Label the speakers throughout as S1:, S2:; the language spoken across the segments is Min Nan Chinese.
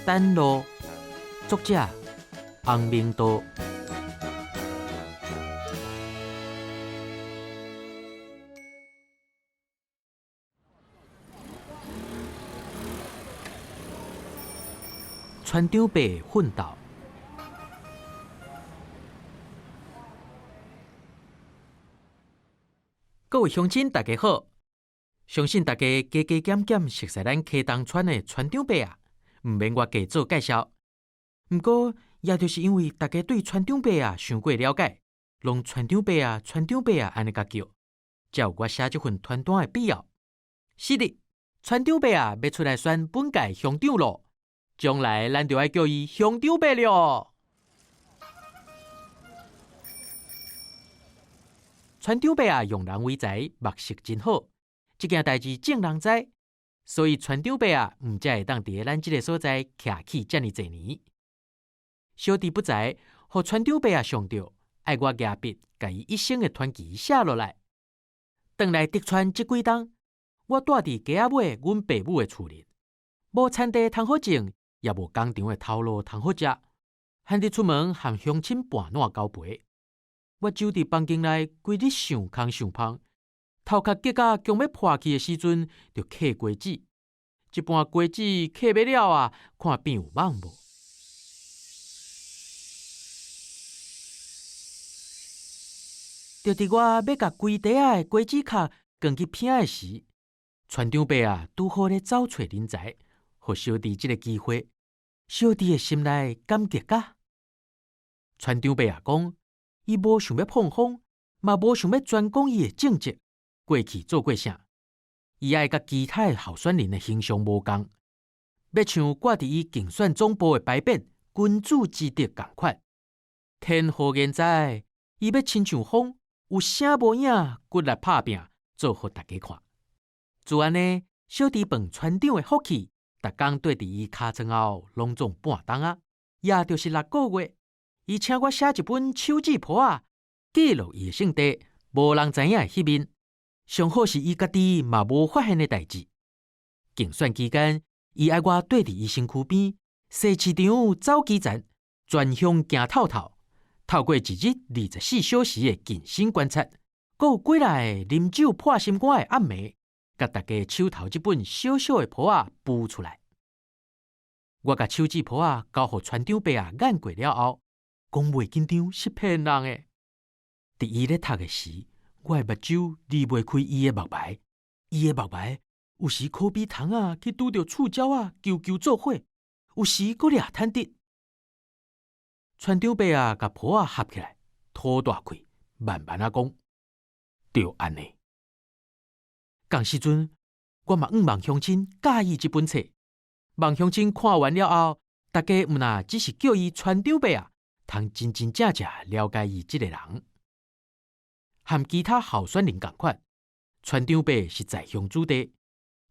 S1: 等路，作者洪明道。村长伯奋斗。各位乡亲，大家好！相信大家加加减减熟悉咱溪东村的村长伯啊，毋免我加做介绍。毋过，也就是因为大家对村长伯啊伤过了解，拢村长伯啊、村长伯啊按呢共叫，才有我写这份传单的必要。是的，村长伯啊欲出来选本届乡长咯，将来咱就爱叫伊乡长伯了。村长伯啊，用人唯才，目色真好，这件代志众人知，所以村长伯啊，毋才会当伫咱这个所在徛起遮尔济年。小弟不才，予村长伯啊想著，爱我举笔，共伊一生的传奇写落来。转来竹川这几冬，我蹛伫街仔尾阮爸母的厝里，无田地通好种，也无工厂的头路通好食，限伫出门和乡亲盘烂交陪。我守伫房间内，规日想空想芳，头壳激甲强欲破去的时阵，就嗑瓜子。一盘瓜子嗑欲了啊，看边有蠓无？就伫我欲共规袋仔的瓜子壳扛去坪的时，村长伯啊，拄好咧走揣人才，予小弟这个机会，小弟的心内感激甲。村长伯啊讲，伊无想欲膨风，嘛无想欲专讲伊的政绩，过去做过啥，伊爱佮其他的候选人的形象无仝，欲像挂伫伊竞选总部的牌匾“君子之德”仝款。天何言哉？伊欲亲像风，有声无影，骨力拍拚，做予大家看。就按呢，小弟奉村长的福气，逐工缀伫伊尻川后，拢总半冬仔，也就是6个月。伊请我写一本手指簿仔，记录伊的性地，无人知影的彼面。上好是伊家己嘛无发现的代志。竞选期间，伊爱我缀伫伊身躯边，踅市场、走基层，全乡行透透。透过一日24小时的近身观察，阁有几若个啉酒破心肝的暗暝，共大家手头这本小小的簿仔浮出来。我共手指簿仔交予村长伯仔研过了后，讲袂紧张是骗人的。伫伊咧读的时，我的目睭离袂开伊的目眉，伊的目眉有时可比虫仔去拄著触鸟仔，啾啾做伙；有时阁掠趁直。村长伯仔共簿仔合起来，吐大气，慢慢仔讲，就按呢。仝时阵，我嘛向望乡亲佮意这本册。望乡亲看完了后，大家毋若只是叫伊村长伯仔，通真真正正了解伊这个人。和其他候选人仝款，村长伯是在乡子弟，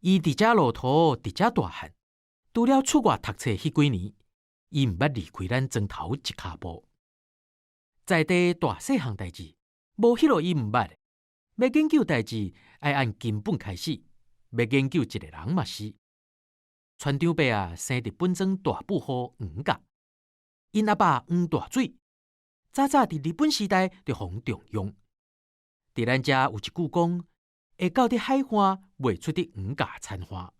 S1: 伊伫遮路途，伫遮大汉，除了出外读册彼几年，伊毋捌离开咱庄头一跤步。在地大细项代志，无彼落伊毋捌的。欲研究代志，爱按根本开始；欲研究一个人嘛是。村长伯仔，生伫本庄大富户黄家，𪜶阿爸黄大水，早早伫日本时代就予人重用。伫咱遮有一句讲，会到伫海岸，袂出伫黄家田岸。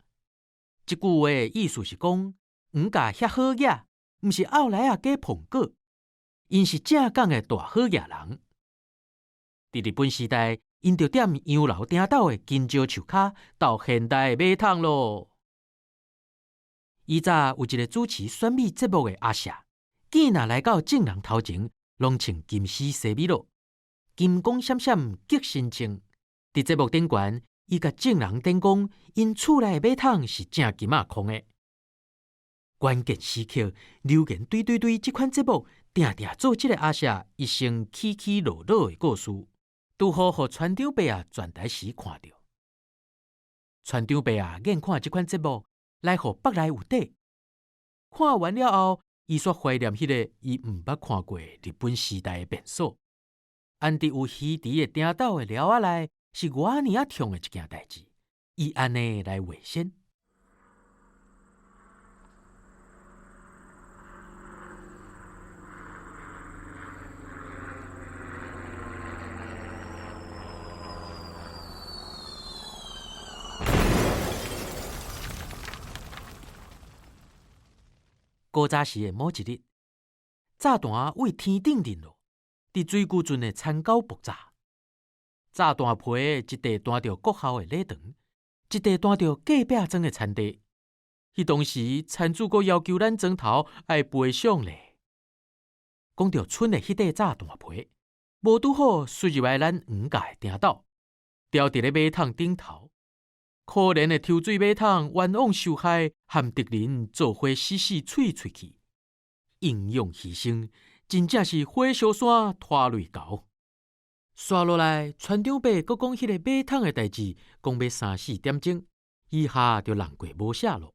S1: 这句话的意思是讲，黄家遐好额，毋是后来仔加捧过，𪜶是正港的大好额人。伫日本时代，𪜶就踮洋楼顶斗的金蕉树跤斗现代的马桶咯。以早有一个主持选美节目的阿舍，见若来到众人头前，拢穿金丝西米露，金光闪闪激神情。伫节目顶悬，伊共众人顶讲，𪜶厝内的马桶是正金仔空的。关键时刻，留言对对对，这款节目定定做这个阿舍一生起起落落的故事，拄好予村长伯仔转台时看著。村长伯仔眼看这款节目，来予腹内有底。看完了后，伊煞怀念彼个伊毋捌看过日本时代的便所。安伫有鱼池的顶斗的寮仔内，是偌尔仔痛的一件代志。伊按呢来画线。古早時的某一日，炸彈對天頂震落，佇水龜圳的田溝爆炸。炸彈皮一塊彈著國校的禮堂，一塊彈著隔壁莊的田地。彼當時，田主閣要求咱莊頭愛賠償咧。講著村的彼塊炸彈皮，無拄好摔入來咱黃家的埕斗，掉佇咧馬桶頂頭。可憐的抽水馬桶冤枉受害，和敵人做伙死死碎碎去，英勇犧牲，真正是火燒山拖淚猴。煞落來，村長伯閣講彼个馬桶的代誌，講欲三四點鐘，以下就人過無寫咯。